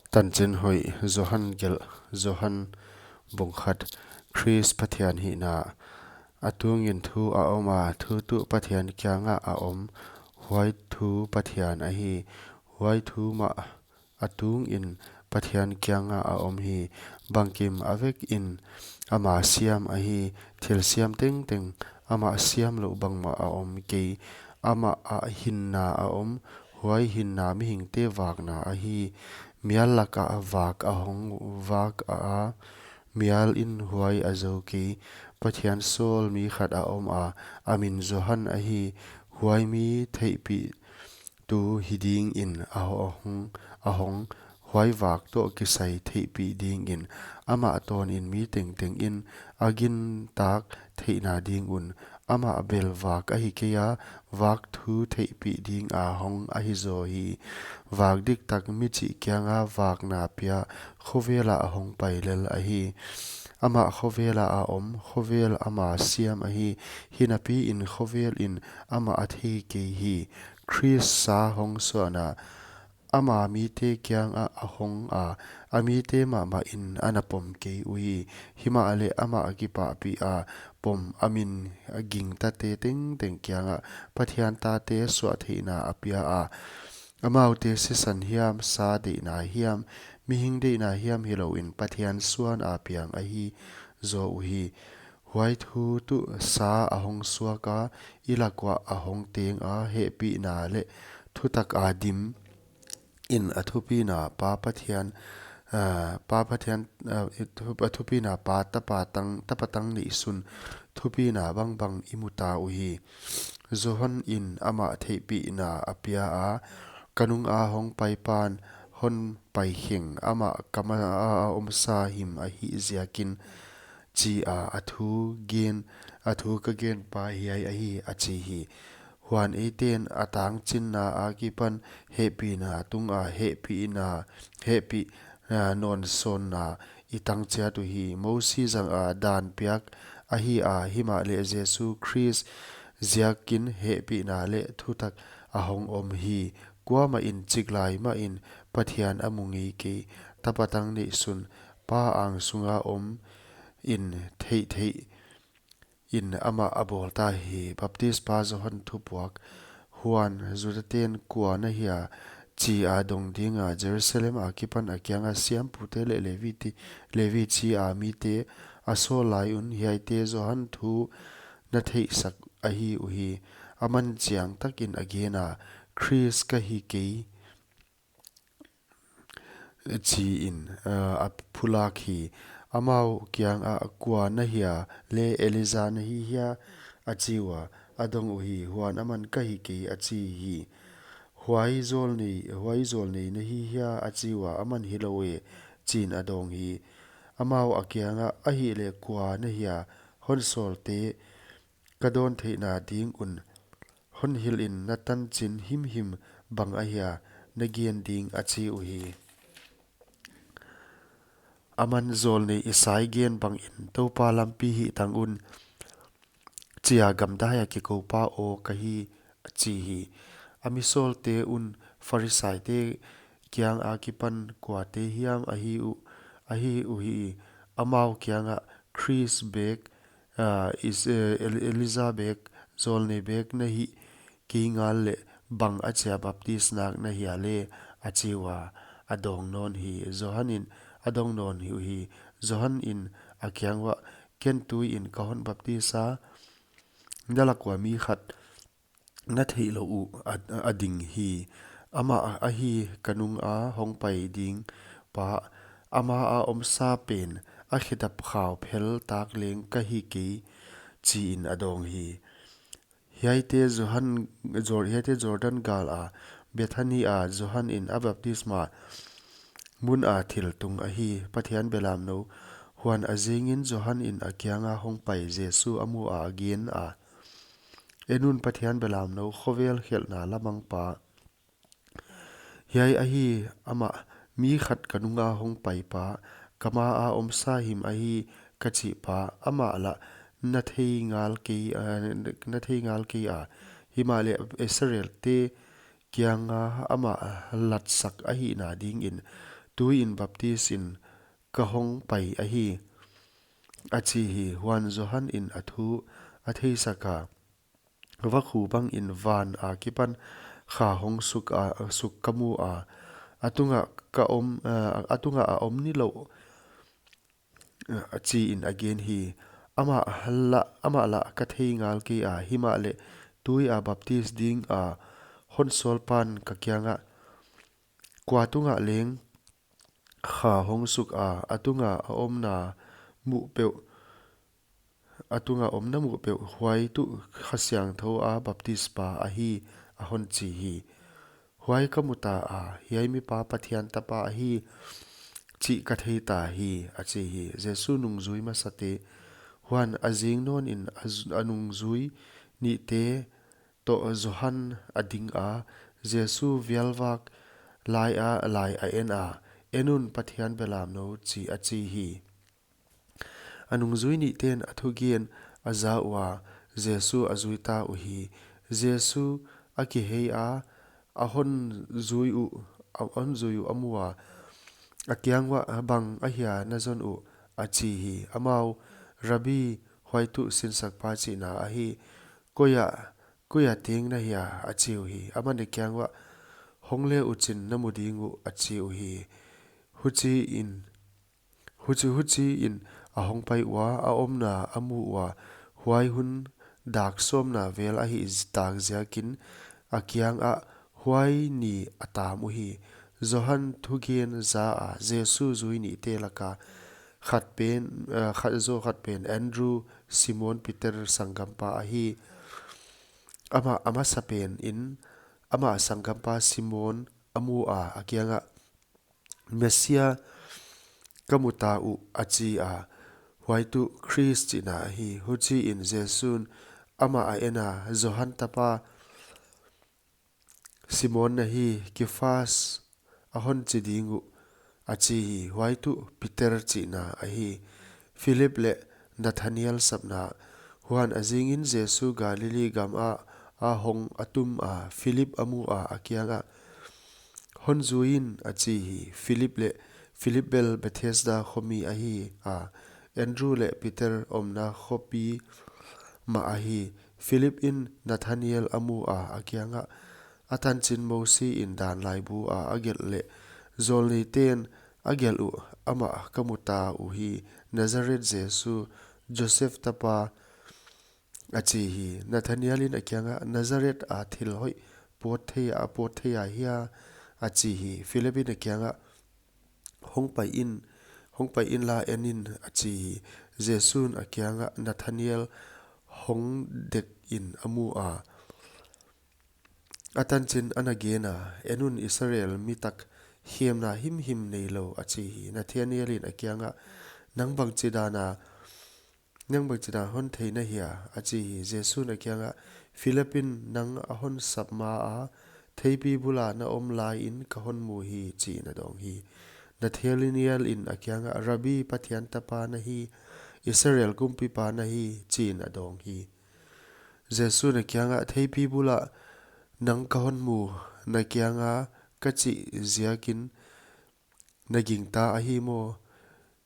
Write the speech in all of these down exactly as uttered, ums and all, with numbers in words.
Tanchin hoih, Johan gelh, Johan bung khat. Khrist Pathian hihna. A tungin thu a om a, thu tuh Pathian kiangah a om, huai thu Pathian ahi, huai thu mah a tungin Pathian kiangah a om hi. Bangkim a vekin ama siam ahi, thil siam tengteng, amah siam louh bangmah a om kei. Amah ah hinna a om, huai hinna mihingte vakna ahi. Mial lakah vak a hong vak a, mial in huai a zou kei. Pathian sawl mi khat a om a, a min Johan ahi. Huai mi theihpih tu hi dingin a hong, a hong, huai vak toh kisai theihpih dingin, amah tawnin mi tengteng in a gintak theihna ding un. Amah bel vak ahi kei a, vak thu theihpih ding a hong ahi zaw hi. Vak diktak mi chih kianga vakna pia, khovel ah a hong pai lel ahi. Amah khovel ah a om, khovel ama siam ahi, hinapi in khovel in amah a thei kei hi. Khrist sa hong suahna, ama mite kiangah a hong a, a mite mahmah in ana pom kei uhi. Himahleh amah kipahpih a pom a min gingtate tengteng kiangah Pathian tate suahtheihna a pia a. Amaute sisan hiam, sa deihna hiam, mihing deihna hiam hilouin Pathian suan a piang ahi zaw uhi. Huai thu tuh sa a hong suak a, i lak uah a hong teng a, hehpihna leh thutak a dim in a thupina Pa Pathian, ah, Pa Pathian, ah, i thu-, a thupina Pa Tapa tang, Tapa tang neihsun thupina bangbang i mu ta uhi. Johan in amah theihpihna a pia a, ka nunga hong pai pan hon pai kheng, amah ka ma a omsa him ahih ziakin, chi a, a thu gen, a thu ka gen pa hiai ahi, a chi hi. Huan eiten a tangchinna akipan hehpihna tunga hehpihna, hehpih, ah, nawnsawnna i tang chiat uhi. Mosi zanga dan piak ahi a, himahleh Jesu Khrist ziakin hehpihna leh thutak a hong om hi. Kuamah in chiklai mahin Pathian a mu ngei kei, Tapa tang neihsun, Pa ang sunga om in theihtheih in amah a bawl ta hi. Baptispa Johan thupuak. Huan Judaten, kua na hia, chi a dong dinga Jerusalem akipan a kianga siampute leh Levi ti, Levi chi a mite a sawl lai un, hiaite Johan thu na theihsak ahi uhi. Aman chiang takin a gen a, Khrist ka hi kei, chi in, ah, a phulak hi. Amau kiangah, kua na hia, leh Elija na hi hia, a chi ua, a dong uhi. Huan aman, ka hi kei, a chi hi. Huai zawlnei, huai zawlnei na hi hia, a chi ua, aman, hilou e, chi in a dawng hi. Amau a kiangah, ahihleh kua na hia, hon sawlte ka dawn theihna ding un hon hilh in na tanchin himhim bang ahia na gen ding, a chi uhi. Aman, zawlnei Isai gen bangin, Toupa lampi hih tang un, chi a gamdai a kikoupa aw ka hi, a chi hi. A mi sawlte un Pharisaite kiang akipan kuate hiam ahi u, ahi uhi. Amau kiangah, Khrist bek, ah, is, eh, El-, Elija bek, zawlnei bek na hih kei ngal leh bang achia baptisnak na hia leh, a chi ua, a dawng nawn hi. Johan in a dawng nawn hi uhi. Johan in a kiang uah, ken tui in ka hon baptisa, na lak ua mi khat na theihlouh uh a, a ding hi. Amah ahi ka nunga hong pai ding pa, ama a omsa pen a khedap khau phel tak leng ka hi kei, chi in a dawng hi. Hiaite Johan, Jor-, hiaite Jordan gal a, Bethany a Johan in a baptisma mun a thil tung ahi, Pathian belamnou. Huan a zingin Johan in a kianga hong pai Jesu a mu a, a gen a, En un, Pathian belamnou, khovel khelhna lamang pa. Hiai ahi amah, mi khat ka nunga hong pai pa, ka ma a omsa him ahi ka chih pa, amah lah na thei ngal kei, ah, na thei ngal kei a. Himahleh Israelte kianga amah latsak ahihna dingin tui in baptis in ka hong pai ahi, a chi hi. Huan Johan in a thu a theisak a, vakhu bangin van a kipan kha hong suk a, suk ka mu a, a tungah ka om, a, a tungah a om nilouh, a chi in a gen hi. Amah lah, amah lah ka thei ngal kei a, himahleh tui a baptis ding a hon sawl pan ka kiangah, kua tungah leng kha hong suk a, a tunga a omna muh peuh, a tunga omna muh peuh, huai tuh Kha Siangthou a baptis pa ahi, a hon chi hi. Huai ka mu ta a, hiai mipa Pathian tapa ahi chih ka thei ta hi, a chi hi. Jesu nungzui masate. Huan a zing nawn in a zu-, a nungzui nihte toh Johan a ding a, Jesu vialvak lai a lai a en a, en un, Pathian belamnou, chi a chi hi. A nungzui nihte'n a thugen a za ua, Jesu a zui ta uhi. Jesu a kihei a, a hon zui uh, a hon zui uh a mu a, a kiang uah, bang ahia na zon uh, a chi hi. Amau, Rabbi, huai tuh sinsakpa chihna ahi, koi ah, koi ah teng na hia, a chi uhi. Aman a kiang uah, hong le uchin na mu ding uh, a chi uhi. Huchi in, huchi, huchi in a hong pai ua, a omna a mu ua, huai hun dak sawmna vel ahih tak ziakin a kiang ah huai ni a tam uhi. Johan thugen za a Jesu zui nihte laka khat pen, eh, khat zaw khat pen Andrew, Simon Peter sanggampa ahi. Amah a masa pen in, amah sanggampa Simon a mu a, a kiangah, Messia ka mu ta uh, a chi a, huai tuh Khrist chihna ahi. Huchi in Jesu'n amah a en a, Johan tapa Simon na hi, Kifas a hon chi ding uh, a chi hi. Huai tuh Peter chihna ahi. Philip leh Nathaniel sapna. Huan a zingin Jesu Galilee gam ah a hong a tum a, Philip a mu a, a kiangah, hon zui in, a chi hi. Philip leh, Philip bel Bethsaida khomi ahi a, Andrew leh Peter omna khopi mah ahi. Philip in Nathaniel a mu a, a kiangah, a tanchin Mosi in dan laibu a a gelh leh zawlneite'n a gelh uh amah ka mu ta uhi, Nazareth Jesu, Joseph tapa, a chi hi. Nathaniel in a kiangah, Nazareth a thil hoih pawt thei a, pawt thei a hia, a chi hi. Philip in a kiangah, hong pai in, hong pai in la en in, a chi hi. Jesu'n a kiangah Nathaniel hong dek in a mu a, a tanchin a na gen a, en un, Israel mi tak, khemna himhim neilou, a chi hi. Nathaniel in a kiangah, nang bangchidan a, nang bangchidan hon thei na hia, a chi hi. Jesu'n a kiangah, Philip in nang a hon sap ma a, theipi bula na om lai in ka hon mu hi, chi in a dawng hi. Nathaniel in a kiangah, Rabbi, Pathian tapa na hi, Israel kumpipa na hi, chi in a dawng hi. Jesu'n a kiangah, theipi bula nang ka hon mu, na kianga ka chih ziakin na gingta ahi maw?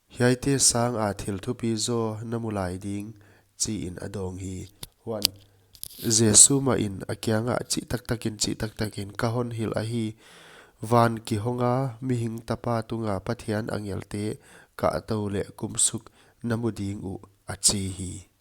Hiaite sanga thil thupi zaw na mu lai ding, chi in a dawng hi. Huan Jesu mah in a kiangah, chih taktakin, chih taktakin ka hon hilh ahi, van kihonga Mihing Tapa tunga Pathian angelte kahtou leh kumsuk na mu ding uh, a chi hi.